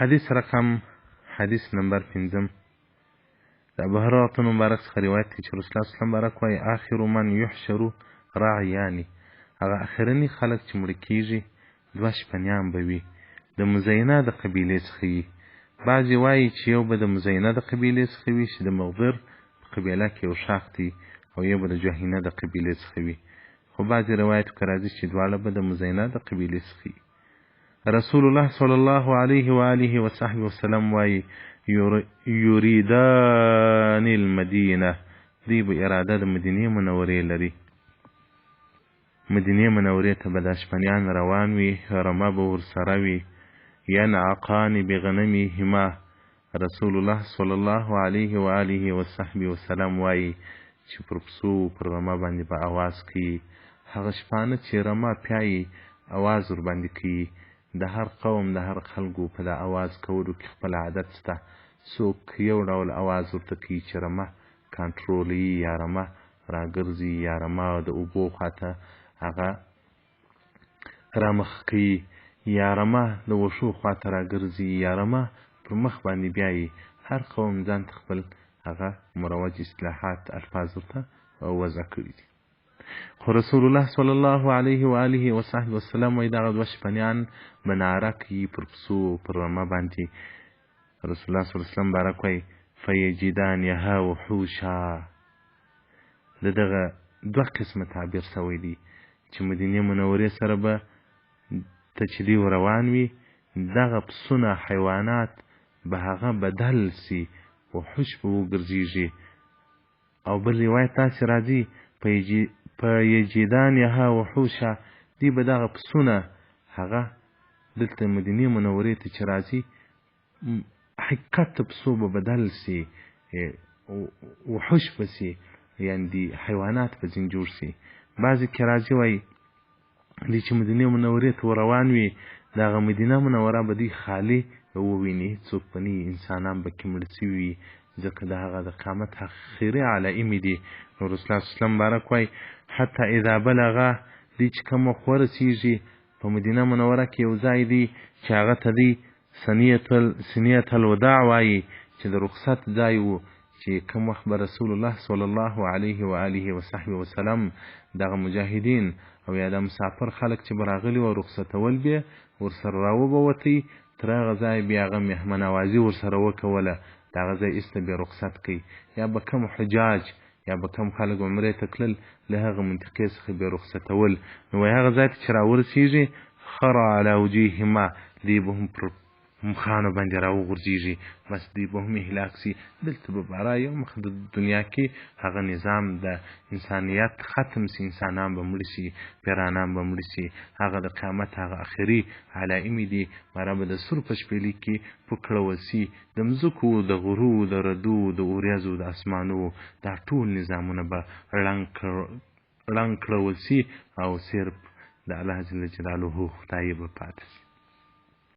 حدیث رقم حدیث نمبر پنځم، د ابو هريره مبارک څخه روایت دی چې رسول الله صلی الله علیه وسلم مبارک وایي: آخر من یحشر راعیان، هغه اخرني خلک چې مړه کیږي دوه شپنیان به وي، د مزینه د قبیلې څخه وي. بعضې وایي چې یو به د مزینه د قبیلې څخه وي چې د مغبر په قبیله کې یو ښاخ دی، او یو به د جهینه د قبیلې څخه وي. خو بعضې روایتو کې راځي چې دواړه به د مزینه د قبیلې څخه وي. رسول الله صلی الله علیه و آله و صحبه وسلم وایي: یریدان المدینه، دوی به اراده د مدینې منورې لري. مدینې منورې ته به دا شپنیان روان وي، رمه به ورسره وي. ینعقان بغنمهما، رسول الله صلی الله علیه و آله و صحبه وسلم وایي چې پر پسو پر رمه باندې به اواز کوي. هغه شپانه چې رمه پیایي اواز ورباندې کوي. د هر قوم د هر خلکو په دا اواز کولو کې خپل عادت شته. څوک یو ډول اواز ورته کوي چې رمه کنټرولوي، یا رمه راګرځي، یا رمه د اوبو خواته هغه رامخ کوي، یا رمه د وښو خواته راګرځي، یا رمه پر مخ باندې بیایي. هر قوم ځان ته خپل هغه مروج اصطلاحات الفاظ ورته وضع کړي دي. خو رسول الله صلی الله علیه و آله و صحبه وسلم وایي دغه دوه شپنیان به ناره کوي پر پسو پر رمه باندې. رسول الله صلی الله علیه وسلم مبارک وایي: فیجدانها وحوشا. د دغه دوه قسمه تعبیر سوی دی چې مدینې منورې سره به ته چې دوی روان وي، دغه پسونه حیوانات به هغه بدل سي، وحوش به وګرځېږي. او بل روایت داسې راځي: فیجدانها وحوشا، دوی به دغه پسونه هغه دلته مدینې منورې ته چې راځي، حقیقت پسو به بدل سي، وحوش به سي، یعنې دي حیوانات به ځینې جوړ سي. بعضې کې راځي وایي دوی چې مدینې منورې ته روان وي، دغه مدینه منوره به دوی خالي وویني، هېڅوک به نه وي، انسانان به کې مړه سوي وي، ځکه د هغه د قیامت اخري علائم دي. نو رسول الله صلی الله علیه وسلم مبارک وایي: حتی اذا بلغ، دوی چې کوم وخت ورسېږي په مدینه منوره کې یو ځای دی چې هغه ته دی سنیت الوداع وایي، چې د رخصت ځای و، چې کوم وخت به رسول الله صلی الله علیه و آله و صحبه وسلم دغه مجاهدین او یا د مسافر خلک چې به راغلي وه رخصتول به ورسره راوبوتی، تر هغه ځای بیا هغه مهمانوازي ورسره وکوله، د هغه ځای ایسته بیا رخصت کوي. یا به کوم حجاج یا به کوم خلک عمرې ته تلل، له هغه منطقې څخه بیا رخصتول. نو وایي هغه ځای ته چې راورسېږي، خر علی وجوههما، دوی به هم پر مخانو باندې راوغورځېږي، بس دوی به هم اهلاک سي. دلته به بارا یو مخ د دنیا کې هغه نظام د انسانیت ختم سي، انسانان به مړه سي، پیرانان به مړه سي. هغه د قیامت هغه اخري علائم دي. بارا به د سور په شپېلۍ کې پکړول سي، د مځکو د غرو د ردو د اوریځو د اسمانو دا ټول نظامونه به ړنګ کړول سي، او صرف د الله جل جلاله خدای به پاتې سي.